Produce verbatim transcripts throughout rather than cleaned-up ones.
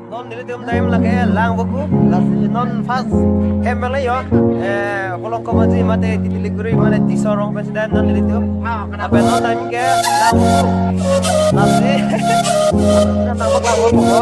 Non nelitum time lake Langvoku, lasi non first hem bang le yo, eh, Kolongkom Aji mate Titilikuri mate Tisorong pensi time non nelitum. Lapen non time ke Langvoku, lasi, Langvoku, Langvoku.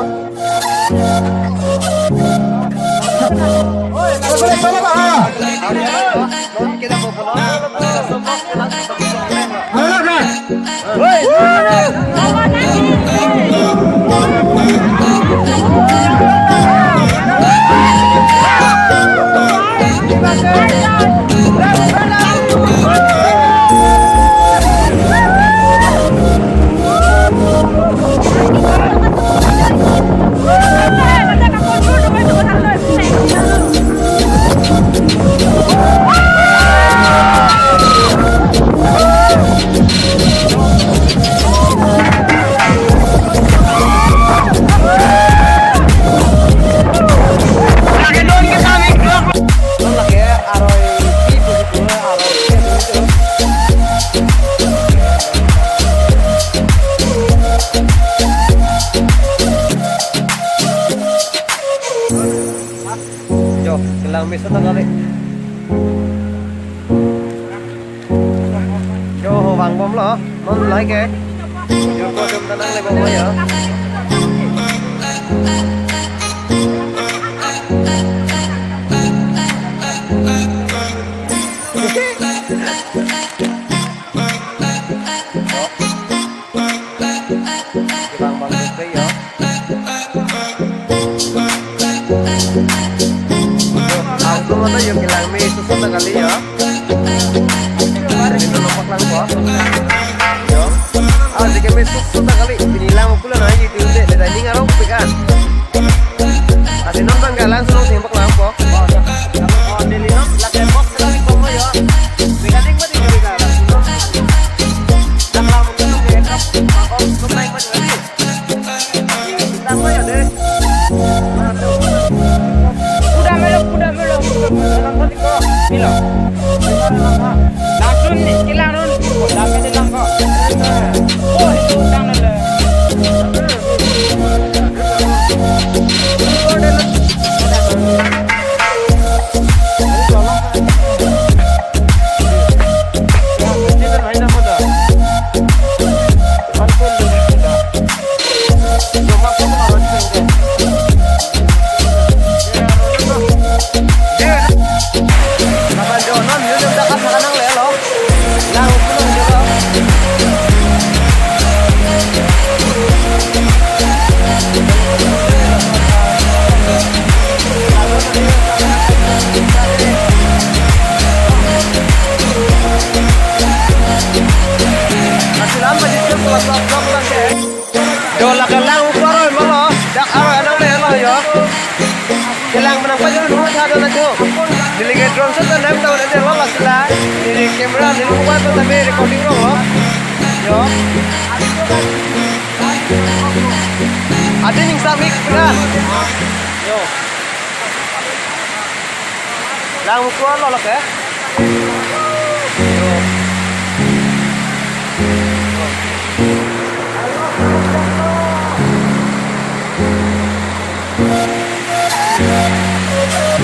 Jo, kelang me sota kali. Jo, ho vangbomlo, non lahai ke. Jo, ko dum tanang le bomlo ya. Bang bang pe yo. Auto mata yo kelang me susu ta kali yo. Ari itu nomor lang ko. Yo. Ah, jika me susu ta kali. Pini lang pulo na itu de dining arong pekan. Asi non bang galang suno sembak lang ko. Oh, neli non lake box lagi ko yo. Pekan yang mati juga. Kuda melo, kuda melo, kuda melo, nang tadi ko. Milo. Langsung ni, kilang nun. Kuda melo lang ko. Oh, itu utang nele. Do la kelang uko aroi malo, dak aroi anang le lo yo. Kelang menang pajar dulu tha do na cho. Delegate drone shot nem tahu nanti lo la sila. Ini camera ini mobile ko tapi recording rong lo. Yo. Adi ning samik na. Yo. Lang uko lo lo ke.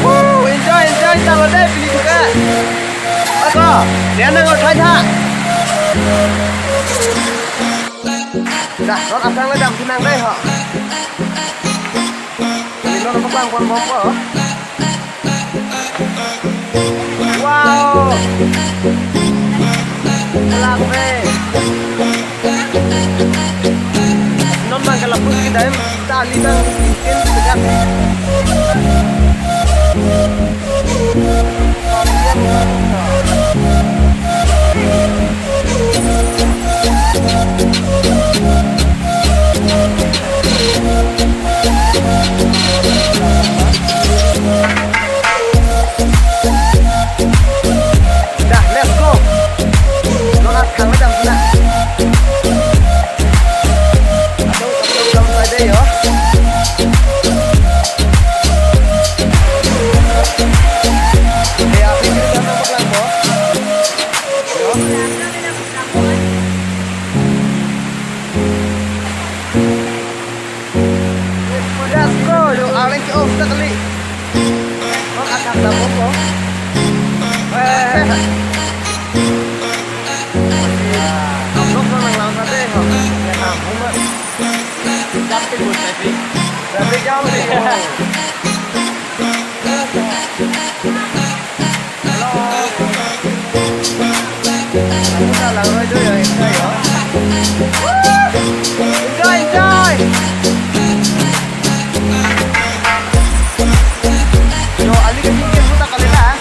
Woo, enjoy, enjoy, talo deh, pini juga. Ako, dia nang uthai tha. Dah, non aphrang le dam sinang deh ho. Ini non apa bang pon bom ko. Wow. Lang re. Non bang ke lapu si dai, tali bang, tin tegak. Dah, let's go. Nona kang dam na. Aduh, aduh, aduh, aduh, yo. Oh, kita kali. Oh, akan dapur kok. Eh. Upload ko nang lang sa dei, ho. Ya, kamu mah. Traffic, traffic. Traffic jam ni. Hello. Kita lang roi do ya, enjoy ya. Enjoy, enjoy. Yo, ali ke tinggi puta kali lah.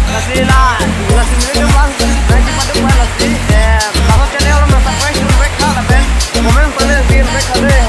Lasi la, lasi neli cuma, neli cuma tuh main lasi. Eh, kalau channel orang masak kue, cuma back lah, lapen komen, komen, bikin back lah deh.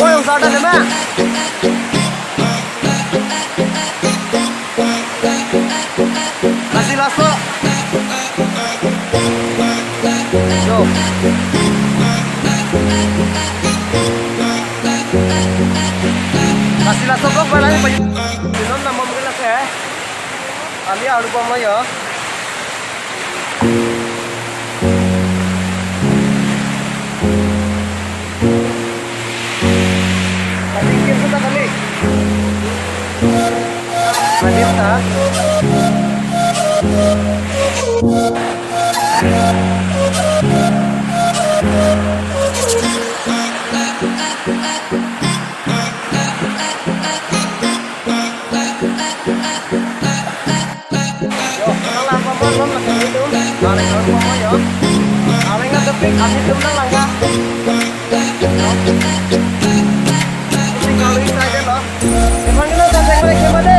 Oi, ang sarda na ma. Lasi laso. Yo. Lasi laso kok balai pa. Pinon na mom kena ke. Ali aru pa ma yo. Kali, kali, kali. Kali ta. Yo, langpamon non lake itu. Areng langpamon yo. Areng ngan tepik, kami tum nang langka. Yo. Isi kalau ini saja lo. Emang kita tentang mereka mana?